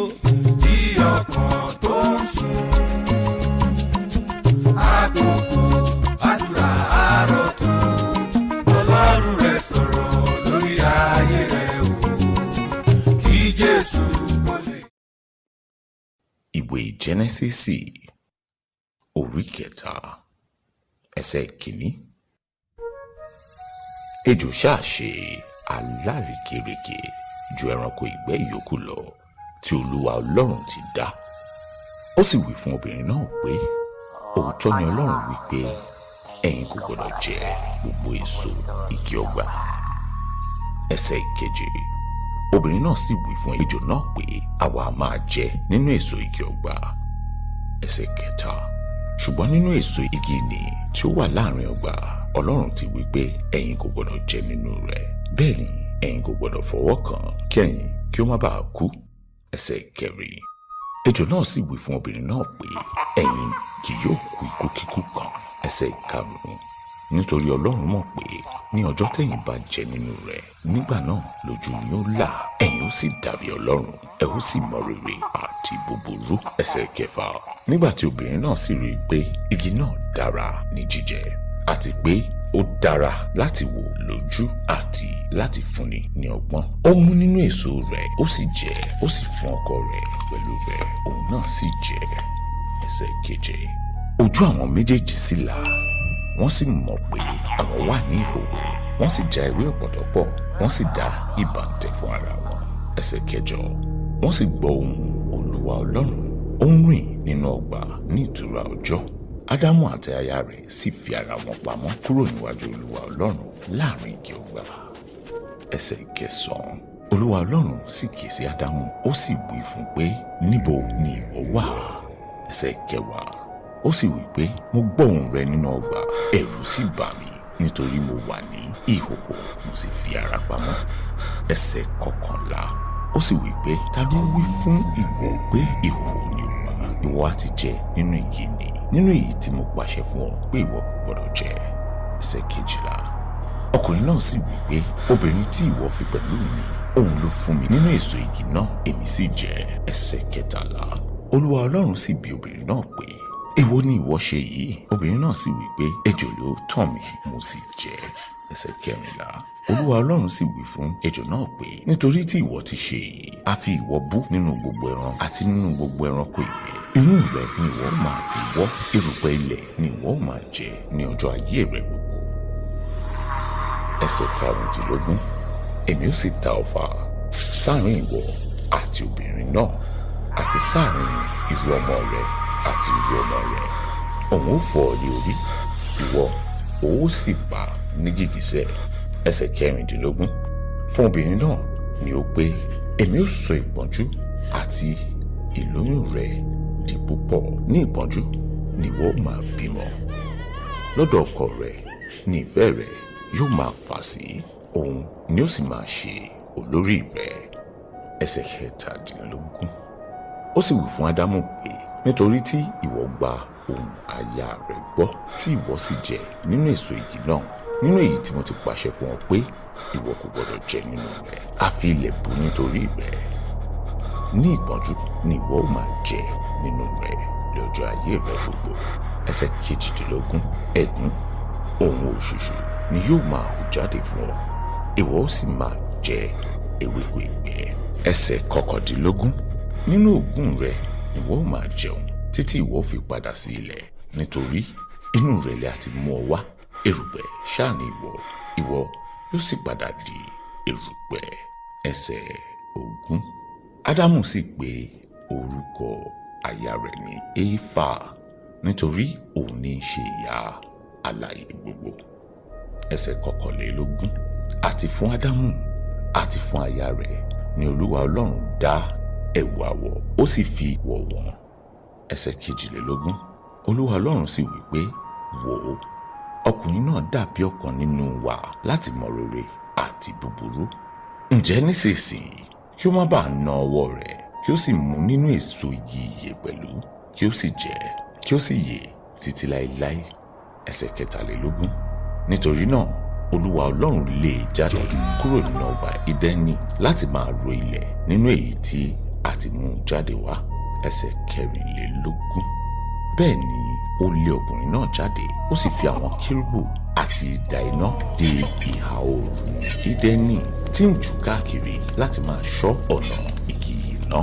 o. Jí ọkàn tó ń sùn. Àkókò àdúrà àárọ̀ tó. Ọlọ́run rẹ̀ sọ̀rọ̀ lórí ayé rẹ̀ o. Kí Jésù kó lè. Ìwé Jẹ́nẹ́sísì orí 3 ẹsẹ̀ 1. Ejò ṣáà ṣe alárekereke ju ẹranko ìgbẹ́ ìyókù lọ tí Olúwa Ọlọ́run ti dá. Ó sì wí fún obìnrin náà pé, òótọ́ ni Ọlọ́run wí pé ẹ̀yin kò gbọdọ̀ jẹ gbogbo èso igi ọgbà. Ẹsẹ̀ 2. Obìnrin náà sì wí fún ejò náà pé, àwa máa jẹ nínú èso igi ọgbà. Ẹsẹ̀ 3. Ṣùgbọ́n nínú èso igi nì tí ó wà láàrin ọgbà, Ọlọ́run ti wí pé ẹ̀yin kò gbọdọ̀ jẹ nínú rẹ̀. Bẹ́ẹ̀ ni ẹ̀yin kò gbọdọ̀ fọwọ́ kàn kí ẹ̀yin kí ó má bàa kú. Ẹsẹ̀ 4. Ejò náà sì wí fún obìnrin náà pé, ẹ̀yin kì yóò kú ikú kíkú kan. Ẹsẹ̀ 5. Nítorí Ọlọ́run mọ̀ pé ní ọjọ́ tẹ̀yin bá jẹ nínú rẹ̀, nígbà náà lójú yín ó là, ẹ̀yin ó sì dàbí Ọlọ́run, ẹ ó sì mọ rere àti búburú. Ẹsẹ̀ 6. Nígbà tí obìnrin náà sì rí i pé igi náà dára ní jíjẹ, àti pé ó dára láti wò lójú àti láti fúnni ní ọgbọ́n, ó mú nínú èso rẹ̀, ó sì jẹ, ó sì fún ọkọ rẹ̀ pẹ̀lú rẹ̀, òun náà sì jẹ. Ẹsẹ̀ 7. Ojú àwọn méjèèjì sì là, wọ́n sì mọ̀ pé àwọn wà ní ìhòòhò, wọ́n sì já ewé ọ̀pọ̀tọ́ pọ̀, wọ́n sì dá ìbàǹtẹ́ fún ara wọn. Ẹsẹ̀ 8. Wọ́n sì gbọ́ ohùn Olúwa Ọlọ́run, ó ń rìn nínú ọgbà ní ìtura ọjọ́. Ádámù àti aya rẹ̀ sì fi ara wọn pamọ́ kúrò níwájú Olúwa Ọlọ́run láàrin igi ọgbà. Ẹsẹ̀ 9. Olúwa Ọlọ́run sì ké sí Ádámù, ó sì wí fún pé, níbo ni ìwọ wà? Ẹsẹ̀ 10. Ó sì wí pé, mo gbọ́ ohùn rẹ nínú ọgbà, ẹ̀rù sì bà mí, nítorí mo wà ní ìhòhò, mo sì fi ara pamọ́. Ẹsẹ̀ 11. Ó sì wí pé, ta ló wí fún ìwọ pé ìhòhò ni wà? Ìwọ á ti jẹ nínú igi nì, nínú èyí tí mo pàṣẹ fún ọ pé ìwọ kò gbọdọ̀ jẹ. Ẹsẹ̀ 12. Ọkùnrin náà sì wí pé, obìnrin tí ìwọ fi pẹ̀lú mi, òun ló fún mi nínú èso igi náà, èmi sì jẹ. Ẹsẹ̀ 13. Olúwa Ọlọ́run sì bi obìnrin náà pé, èwo ni ìwọ ṣe yìí? Obìnrin náà sì wí pé, ejò ló tàn mí, mo sì jẹ. Ẹsẹ̀ 14. Olúwa Ọlọ́run sì wí fún ejò náà pé, nítorí tí ìwọ ti ṣe èyí, a fi ìwọ bú nínú gbogbo ẹran àti nínú gbogbo ẹranko ìgbẹ́. Inú rẹ ni ìwọ máa fi wọ́, erùpẹ̀ ilẹ̀ ni ìwọ máa jẹ ní ọjọ́ ayé rẹ gbogbo. Ẹsẹ̀ 15. Èmi ó sì ta ọfà sáàrin ìwọ àti obìnrin náà, àti sáàrin irú ọmọ rẹ àti irú ọmọ rẹ. Òun ó fọ́ ọ ní orí, ìwọ ó sì pa ní gìgísẹ̀. Ẹsẹ̀ 16. Fún obìnrin náà ni ó pé, èmi ó sọ ìpọ́njú àti ìlóyún rẹ di púpọ̀. Ní ìpọ́njú ni ìwọ ó máa bímọ. Lọ́dọ̀ ọkọ rẹ ni ìfẹ́ rẹ yóò máa fà sí, òun ni ó sì máa ṣe olórí rẹ. Ẹsẹ̀ 17. Ó sì wí fún Ádámù pé, nítorí tí ìwọ gba ohùn aya rẹ gbọ́, tí ìwọ sì jẹ nínú èso igi náà, nínú èyí tí mo ti pàṣẹ fún ọ pé ìwọ kò gbọdọ̀ jẹ nínú rẹ̀, a fi ilẹ̀ bú nítorí rẹ̀. Ní ìpọ́njú ni ìwọ ó máa jẹ nínú rẹ̀ lọ́jọ́ ayé rẹ gbogbo. Ẹsẹ̀ 18. Ẹ̀gún ohun òṣùṣù ni yóò máa hù jáde fún ọ, ìwọ ó sì máa jẹ ewéko ìgbẹ́. Ẹsẹ̀ 19. Nínú òógùn rẹ ni ìwọ ó máa jẹun títí ìwọ fi padà sí ilẹ̀, nítorí inú rẹ̀ lè àti mú ọ wá. Erùpẹ̀ ṣáà ni ìwọ, ìwọ yóò sì padà di erùpẹ̀. Ẹsẹ̀ 20. Ádámù sì pè orúkọ aya rẹ̀ ní Éfà, nítorí òun ní í ṣe ìyá alààyè gbogbo. Ẹsẹ̀ 21. Àti fún Ádámù àti fún aya rẹ̀ ni Olúwa Ọlọ́run dá ẹ̀wù àwọ̀, ó sì fi wọ̀ wọ́n. Ẹsẹ̀ 22. Olúwa Ọlọ́run sì wí pé, wò ó, ọkùnrin náà dàbí ọ̀kan nínú wa láti mọ rere àti búburú. Ǹjẹ́ nísinsìnyí kí ó má bàa na ọwọ́ rẹ̀, kí ó sì mú nínú èso igi ìyè pẹ̀lú, kí ó sì jẹ, kí ó sì yè títí láéláé. Ẹsẹ̀ 23. Nítorí náà Olúwa Ọlọ́run lé e jáde kúrò nínú ọgbà Édẹ́nì láti máa ro ilẹ̀ nínú èyí tí àti mú un jáde wá. Ẹsẹ̀ 24. Bẹ́ẹ̀ ni ó lé ọkùnrin náà jáde, ó sì fi àwọn kérúbù àti idà iná dé ìhà oòrùn Ídẹ́nì tí ń jù káàkiri láti máa ṣọ́ ọ̀nà igi iná.